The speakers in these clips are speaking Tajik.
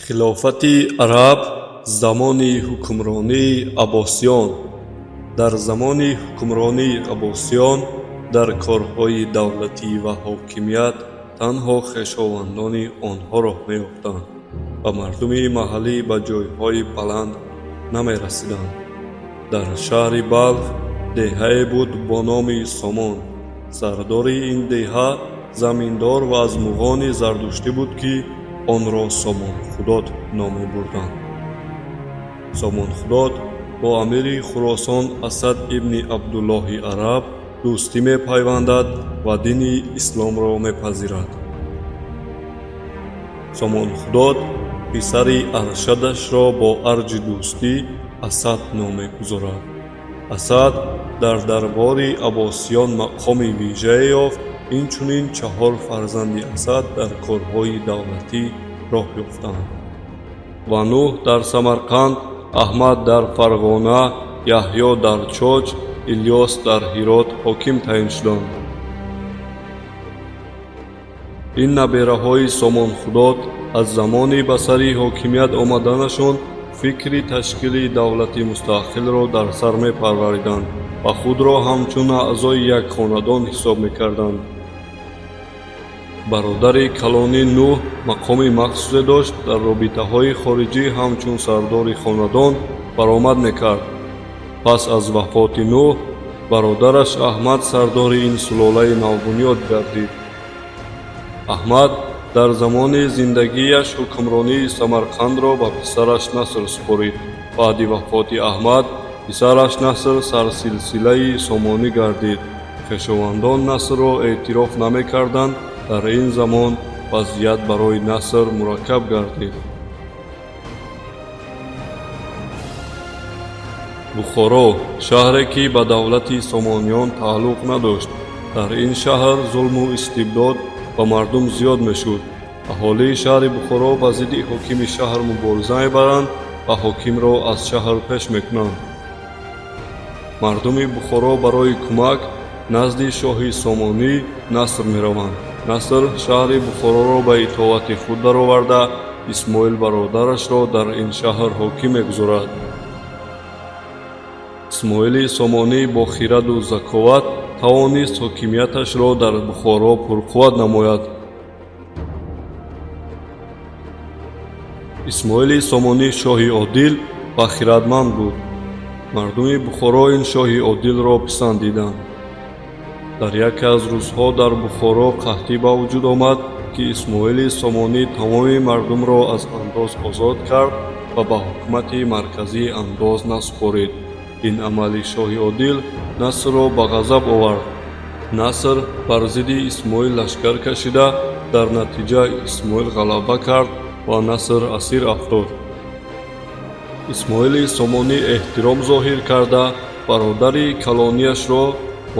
Хилофати Араб, замони ҳукмронии Аббосиён. Дар замони ҳукмронии Аббосиён дар корҳои давлатӣ ва ҳокимият танҳо хешовандони онҳо роҳ меёфтанд ва мардуми маҳаллӣ ба ҷойҳои баланд намерасиданд. Дар шаҳри Балх деҳае буд бо номи Сомон. Сардори ин деҳа заминдор ва аз муғони зардуштӣ буд, ки онро Сомонхудод ном мебурданд. Сомонхудод бо амири Хуросон Асад ибни Абдуллоҳи Араб дӯстӣ мепайвандад ва дини исломро мепазирад. Сомонхудод писари Аршадашро бо арҷи дӯстӣ Асад ном мегузорад. Асад дар дарбори Аббосиён мақоми вижае ёфт. Инчунин чаҳор фарзанди Асад дар корҳои давлатӣ роҳ ёфтанд. Ва Нуҳ дар Самарқанд, Аҳмад дар Фарғона, Яҳё дар Чоч, Илёс дар Ҳирот ҳоким таъин шуданд. Ин набераҳои Сомонхудод аз замони ба сари ҳокимият омаданашон фикри ташкили давлати мустақилро дар сар мепарвариданд ва худро ҳамчун аъзои як хонадон ҳисоб мекарданд. Бародари калонӣ Нуҳ мақоми махсусе дошт, дар робитаҳои хориҷӣ ҳамчун сардори хонадон баромад мекард. Пас аз вафоти Нуҳ бародараш Аҳмад сардори ин сулолаи навбунёд гардид. Аҳмад дар замони зиндагиаш ҳукмронии Самарқандро ба писараш Наср супорид. Баъди вафоти Аҳмад писараш Наср сарсилсилаи Сомонӣ гардид. Хешовандон Насрро эътироф намекарданд. Дар ин замон вазъият барои Наср мураккаб гардид. Бухоро, шаҳре ки ба давлати Сомониён тааллуқ надошт. Дар ин шаҳр зулму истибдод ба мардум зиёд мешуд. Аҳолии шаҳри Бухоро ба зидди ҳокими шаҳр мубориза мебаранд ва ҳокимро аз шаҳр пеш мекунанд. Мардуми Бухоро барои кӯмак назди шоҳи Сомонӣ Наср мераванд. Наср шаҳри Бухороро ба итоати худ дароварда, Исмоил бародарашро дар ин шаҳр ҳоким мегузорад. Исмоили Сомонӣ бо хираду заковат тавонист ҳокимияташро дар Бухоро пурқувват намояд. Исмоили Сомонӣ шоҳи одил ва хирадманд буд. Мардуми Бухоро ин шоҳи одилро писандиданд. Дар яке аз рӯзҳо дар Бухоро қаҳтӣ ба вуҷуд омад, ки Исмоили Сомонӣ тамоми мардумро аз андоз озод кард ва ба ҳукумати марказӣ андоз насупорид. Ин амали шоҳи одил Насрро ба ғазаб овард. Наср бар зидди Исмоил лашкар кашида, дар натиҷа Исмоил ғалаба кард ва Наср асир афтод. Исмоили Сомонӣ эҳтиром зоҳир карда, бародари калонияшро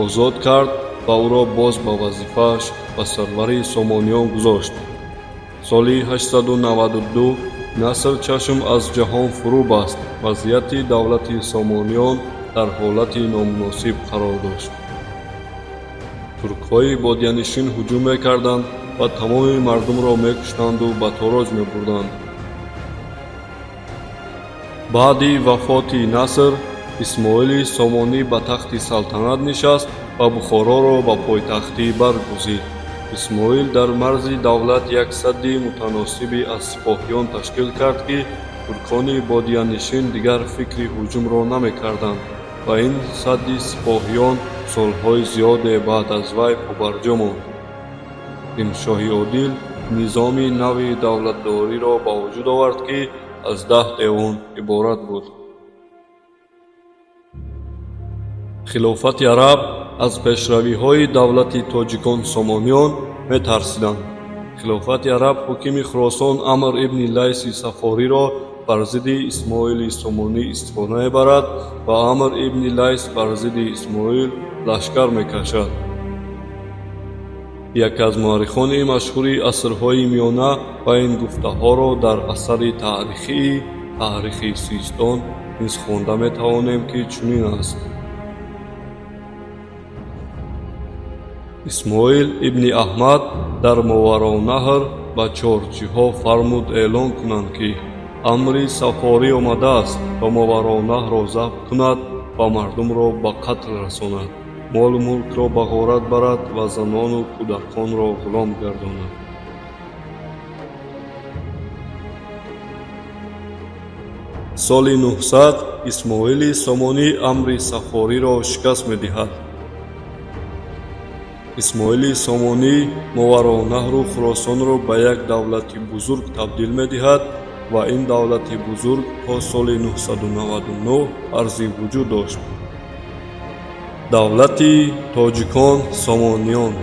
озод кард ва ӯро боз ба вазифааш ба сарвари Сомониён гузошт. Соли 892 Наср чашм аз ҷаҳон фурӯ баст. Вазъияти давлати Сомониён дар ҳолати номуносиб қарор дошт. Туркҳои бодиянишин ҳуҷум мекарданд ва тамоми мардумро мекуштанду ба тороҷ мебурданд. Баъди вафоти Наср Исмоили Сомонӣ ба тахти салтанат нишаст ва Бухороро ба пойтахтӣ баргузид. Исмоил дар марзи давлат як садди мутаносибе аз сипоҳиён ташкил кард, ки туркони бодиянишин дигар фикри ҳуҷумро намекарданд ва ин садди сипоҳиён солҳои зиёде баъд аз вай побарҷо монд. Ин шоҳи одил низоми нави давлатдориро ба вуҷуд овард, ки аз 10 девон иборат буд. Хилофати Араб аз пешравиҳои давлати тоҷикон Сомониён метарсиданд. Хилофати Араб ҳокими Хуросон Амр ибни Лайси Сафориро бар зидди Исмоили Сомонӣ истифода мебарад ва Амр ибни Лайс бар зидди Исмоил лашкар мекашад. Яке аз муаррихони машҳури асрҳои миёна ва ин гуфтаҳоро дар асари таърихии Таърихи Систон низ хонда метавонем, ки чунин аст: Исмоил ибни Аҳмад дар Мовароуннаҳр ба чорчиҳо фармуд эълон кунанд, ки амри Саффорӣ омадааст то Мовароуннаҳрро забт кунад ва мардумро ба қатл расонад, молу мулкро ба ғорат барад ва занону кӯдаконро ғулом гардонад. Соли 900 Исмоили Сомонӣ амри Саффориро шикаст медиҳад. Исмоили Сомонӣ Мовароуннаҳру Хуросонро ба як давлати бузург табдил медиҳад ва ин давлати бузург то соли 999 арзи вуҷуд дошт. Давлати тоҷикон Сомониён.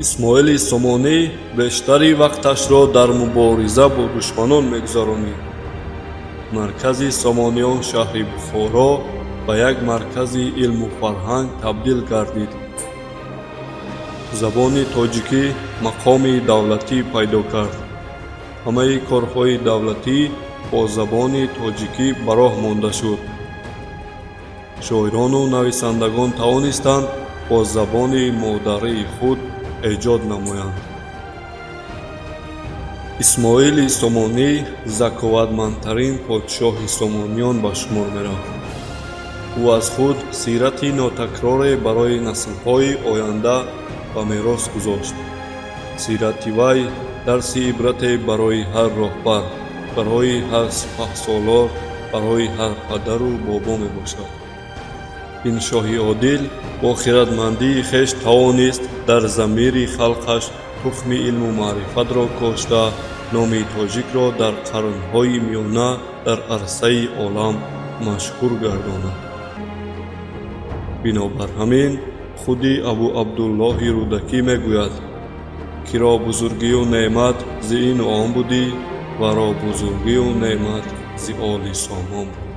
Исмоили Сомонӣ бештари вақташро дар мубориза бо душманон мегузаронид. Маркази Сомониён шаҳри Бухоро ба як маркази илму фарҳанг табдил гардид. Забони тоҷикӣ мақоми давлатӣ пайдо кард. Ҳамаи корҳои давлатӣ бо забони тоҷикӣ ба роҳ монда шуд. Шоирону нависандагон тавонистанд бо забони модарии худ эҷод намоянд. Исмоили Сомонӣ заковатмандтарин подшоҳи Сомониён ба шумор мерафт. Ӯ аз худ сирати нотакроре барои наслҳои оянда ба мерос гузошт. Сирати вай дарси ибрате барои ҳар роҳбар, барои ҳар сипаҳсолор, барои ҳар падару бобо мебошад. Ин шоҳи одил бо хиратмандии хеш тавонист дар замири халқаш тухми илму маърифатро кошта, номи тоҷикро дар қарнҳои миёна дар арсаи олам машҳур гардонад. Бинобар ҳамин худи Абу Абдуллоҳи Рӯдакӣ мегӯяд: киро бузургию неъмат зи ину он будӣ, варо бузургию неъмат зи оли Сомон буд.